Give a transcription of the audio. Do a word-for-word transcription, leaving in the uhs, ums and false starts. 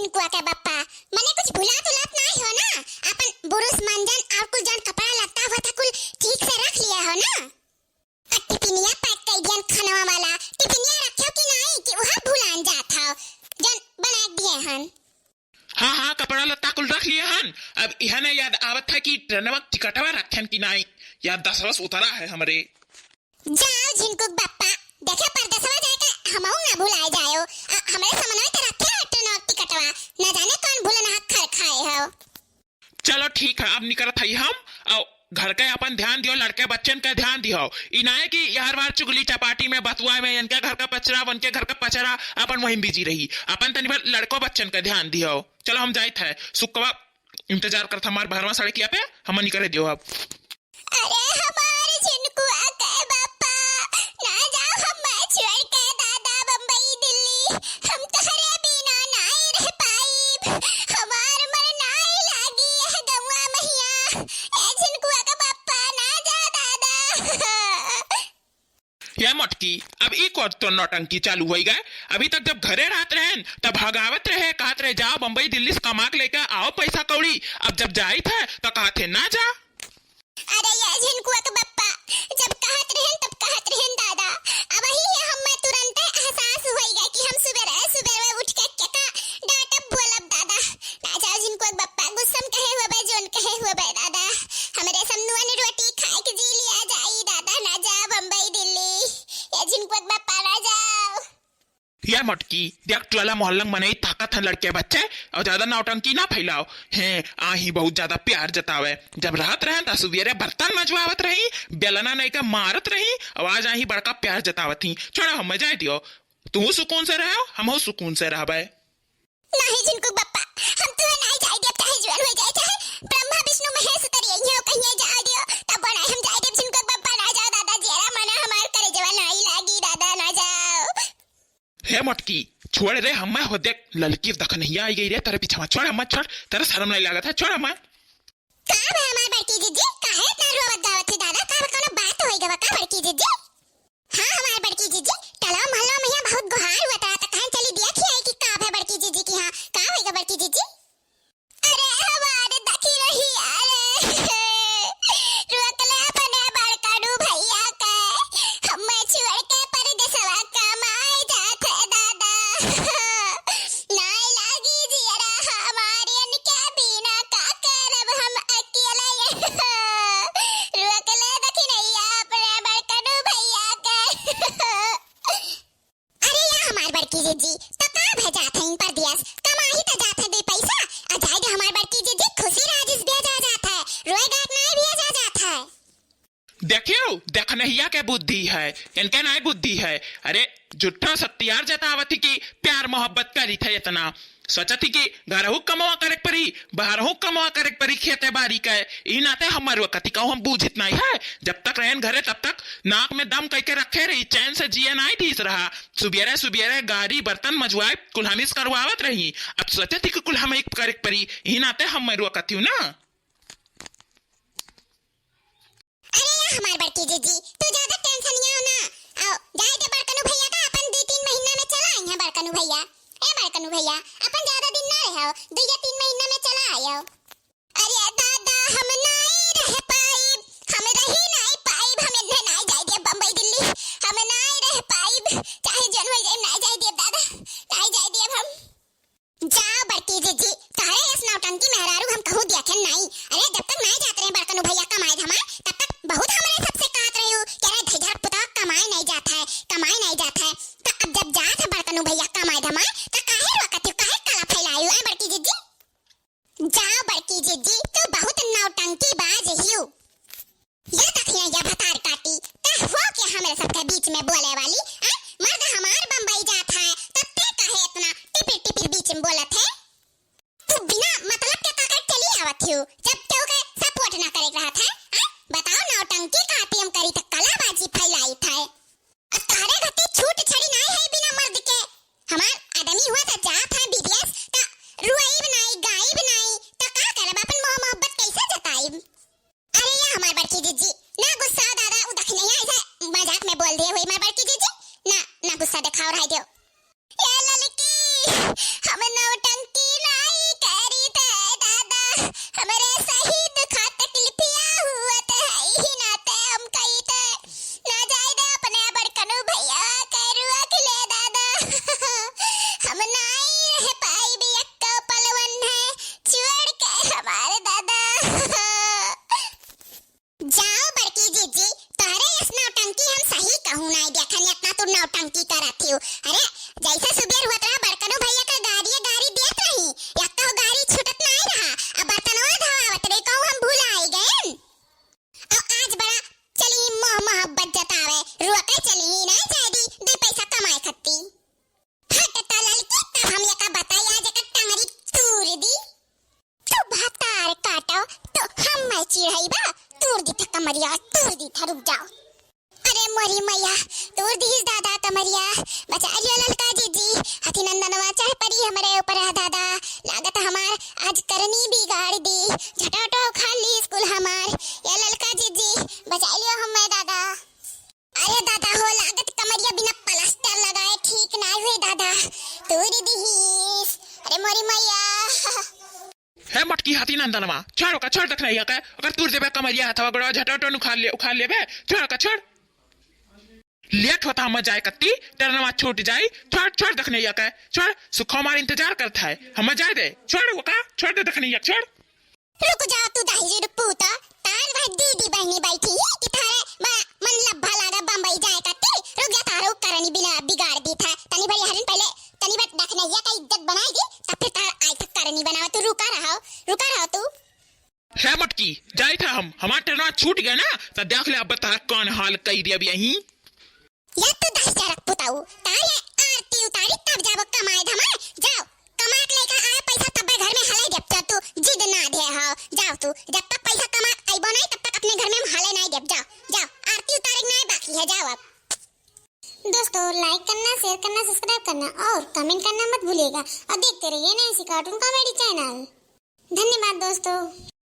झिनकुआ के बप्पा, मने कुछ भुलात उलात नाई हो ना? अपन बुरुस मंजन और कुल जौन कपड़ा लत्ता हुआ था, कुल ठीक से रख लिया हो ना? आ टिफिनिया पैक कई दियन खनवा वाला, टिफिनिया रख्यो कि नाई कि उहा भुलान जात हो, जौन बनाए दिए हन। हाँ, हाँ, कपड़ा लत्ता कुल रख लिए हन। अब इहने याद आवत है कि ट्रेनवा टिकटवा रखेन कि नाई, याददाश्तवा उतरा है हमरे। जाओ झिनकुक बप्पा, देखे परदेसवा जाए के हमहू ना भुलाए जायो। आ, हमरे समनवा के रखे है ट्रेनवा टिकटवा, ना जाने कौन भूलनहा खर खाए हो। चलो ठीक है, अब निकरत हई हम। अउ घर के अपन ध्यान दियो, लड़के बच्चन के ध्यान दियो। ई नाय कि यार वार चुगली चपाटी में, बतुआ में, इनके घर का पचरा, उनके घर का पचरा, अपन वहीं बिजी रही। अपन तनी भर लड़को बच्चन के ध्यान दियो। चलो हम जाइत है, सुकवा इंतजार करत हमार बहरवा सड़किया पे, हम निकरे दियो अब। अरे हमार झिनकुआ के बप्पा, ना जाओ हम्मे छोड़ के दादा बम्बई दिल्ली, हम तोहरे बिना नाई रह पाइब, हमार मन नाई लागी यह गौवा महिया, ए झिनकुआ के बप्पा ना जा दादा। या मटकी, अब ई कौन तो नौटंकी चालू होई गए? अभी तक जब घरे रहत रहेन, तब भगावत रहे, कहत रहे, "जाओ बम्बई दिल्ली से कमा के लेके आओ पैसा कौड़ी।" अब जब जाइत है, तो कहत है, "ना जा।" अरे या झिनकुआ के बप्पा, जब कहत रहेन, तब कहत रहेन दादा। अब वही है हम्मे तुरंते एहसास होई गए कि हम सुबेरे, सुबेरे उठ के केका डांटब बोलब दादा। ना जाओ झिनकुआ के बप्पा, गुस्सा में कहे हुए बे, जोन कहे हुए बे दादा। हमरे समनुआ ने रोटी खाए के जी लिया जाई दादा, ना जा बम्बई दिल्ली। ए झिनकुआ के बप्पा ना जाओ। या मटकी, देख टोला मोहल्ला में मनई ताकत है लड़के बच्चे, और ज्यादा नौटंकी ना फैलाओ। हैं, आही बहुत ज्यादा प्यार जतावे। जब रहत रहे त सुबेरे बर्तन मजवावत रही, बेलना नहीं के मारत रही, और आज आही बड़का प्यार जतावत ही। छोड़ा हमें जाए दियो, तू सुकून से रहो, हमहू सुकून से रहबे। नहीं झिनकुक बप्पा, हम तुहे नहीं जाए देब, चाहे जुआन हो जाए, चाहे ब्रह्मा विष्णु महेश उतरी आई हो, कहिए जाए दियो, तब बनाए हम जाए देब झिनकुक बप्पा, ना जाओ दादा, जियरा मना हमार करे जवा नहीं लागी दादा, ना जाओ। हे मटकी, छोड़ रे, हम्मे हो देख, ललकी दखनहिया आई गई रे, तेरे पीछे छोड़, हम्मे छोड़, तेरे शर्म नहीं लागत है, छोड़ हम्मे। का भा हमार बड़की जीजी, काहे इतना रोवत गावत है दादा, का भा कोनो बात होई गवा का बड़की जीजी? हाँ हमार बड़की जीजी, टलवा महलवा में यहाँ बहुत गोहार हुआ था, तो कहाँ चली देखी आई कि का भा बड़की जीजी की, हाँ का होई गा बड़की जीजी? अरे हमार दखिनहिया रे, रोक ले अपने बड़कनू भैया के, हम्मे छोड़ के परदेसवा कमाए जात है दादा। नाय लागी जियरा हमार इनके बिना, का करब हम अकेले। रोक ले दखिनहिया अपने बड़कनू भैया के। अरे या हमार बड़की जीजी, त का भे जात हईन परदेस? कमाही त जात है दुई पैसा, आ जाए दे हमार बड़की जीजी, खुशी राजिस भेजा जात है, रोए गायक नाय भेजा जात है। देखियो, देखनहिया के बुद्धि है, इनके नाय बुद्धि है। अरे, झूठा सत्यार जतावत ही कि प्यार मोहब्बत करी थे इतना। सोचत ही कि घरहू कमवा करे के परी, बाहरहू कमवा करे के परी, खेते बारी के। इही नाते हमर वकती कहूँ हम बूझित नाई है। जब तक रहेन घरे, तब तक नाक में दम कइके रखे रही, चैन से जिए नाई दीस रहा। सुबेरे सुबेरे गाड़ी बर्तन मजवाए, कुल हमीस करवावत रही। अब सोचत ही कि कुल हम एक करे के परी, इही नाते हमर वकती हूँ ना। अरे या हमार बड़की जीजी, तू ज्यादा tension लियाओ ना। आओ, जाए दे बड़कनू भैया का, अपन दुई तीन महीना में चला आई हैं बड़कनू भैया। ए बड़कनू भैया, अपन ज्यादा दिन ना रहो, दुई या तीन महीना में चला आयो। अरे दादा, हम नाई रह पाइब, हम रही नाई पाइब, हम इन्हें नाई जाए देब बम्बई दिल्ली, हम नाई रह पाइब, चाहे जौन हो जाए, नाई जाए देब दादा, नाई जाए देब हम। जाओ बड़की जीजी, तोहरे यस नौटंकी मेहरारू हम कहूँ देखेन नाई। अरे जब तक नाई जात रहे बड़कनू भैया कमाए धमाए, तब तक बहुत हमरे सबसे कहत रही हूँ कि अरे धैधर पुता कमाए नहीं जात है, कमाए नहीं जात है। तो अब जब जात है बड़कनू भैया कमाए धमाए, तो काहे रोकत हो, काहे काला फैलाए हो, ए बड़की जीजी? जाओ बड़की जीजी, तू बहुत नौटंकी बाज हियो। या दखिया या भतार काटी, ते हो के हमरे सबके बीच में बोले वाली, हैं? मर्द हमार बम्बई जात है, तो ते काहे इतना टिपिर टिपिर बीच में बोलत है? तू बिना मतलब के काकर चली आवत हो, जब केहू के support ना करे के रहत है, हैं? बताओ नौटंकी का हम करी त कलाबाजी फैलाई थे। अब तोहरे गति छूट छड़ी नाई है बिना मर्द के। हमार आदमी हुआ त जात है विदेश, त रुआइब नाई, गाइब नाई, त का करब, अपन मोह मोहब्बत कैसे जताइब? अरे या हमार बड़की जीजी, ना गुस्सा दादा, उ दखिनहिया ऐसे मजाक में बोल दिए हुई हमार बड़की जीजी, ना, ना गुस्सा दिखाओ, रह दियो। ए ललकी, हम नौटंकी या तूर दी था, रुक जाओ। अरे मोरी मैया, तूर दीस दादा कमरिया, बचा लियो ललका जीजी, हाथी नंदनवा चढ़ परी हमरे ऊपर है दादा। लागत हमार आज करनी बिगाड़ दी, झटाटो खा ली स्कूल हमार। या ललका जीजी, बचा लियो हमें दादा। अरे दादा हो, लागत कमरिया बिना प्लास्टर लगाए ठीक नाय हुई दादा, तूर दीस। अरे मोरी मैया। हे मटकी हाथी नंदनवा, छोड़ ओका, छोड़ दखनैया के। अगर तूर देबे कमरिया हथवा गोड़वा झटाटो उखाड़ ले, उखाड़ लेबे, छोड़ ओका, छोड़। लेट होता हम जाए कत्ती, टरनवा छूट जाई, छोड़, छोड़ दखनैया के, छोड़। सुखो हमार इंतजार करत है, हम जाए दे, छोड़ ओका, छोड़ दे दखनैया, छोड़। रुक जा तू दहिजर पूत, तार भाई दीदी बहनी बैठी ही कि थारे बड़ा मन लब्भा लागा बम्बई जाए कत्ती। रुक जा, तारो करनी बिना बिगाड़ दी था। तनी भरी हरिन पहले तनी बार दखनैया का इज्जत बनाई दी, तब फिर तार आई तक करनी बनावा। तू रुका रहो, रुका रहो तू। हे मटकी, जाई था हम, हमार टरनवा छूट गया ना, तो देख ले अब तार कौन हाल कई दे अब यहीं। या तू दस जरक पुताऊ, तारे आरती उतारी तब जाबो कमाए धमाए। जाओ, कमा के लेकर आए पैसा तब घर में हले देब। चल तू जिद ना दे हो, जाओ तू, जब तक पैसा कमा के अइबो नहीं तब तक अपने घर में हम हले नहीं देब। जाओ, जाओ, आरती उतारे के नहीं बाकी है, जाओ अब। दोस्तों, like करना, share करना, subscribe करना और comment करना मत भूलिएगा और देखते रहिए नैन्सी cartoon comedy channel। धन्यवाद दोस्तों।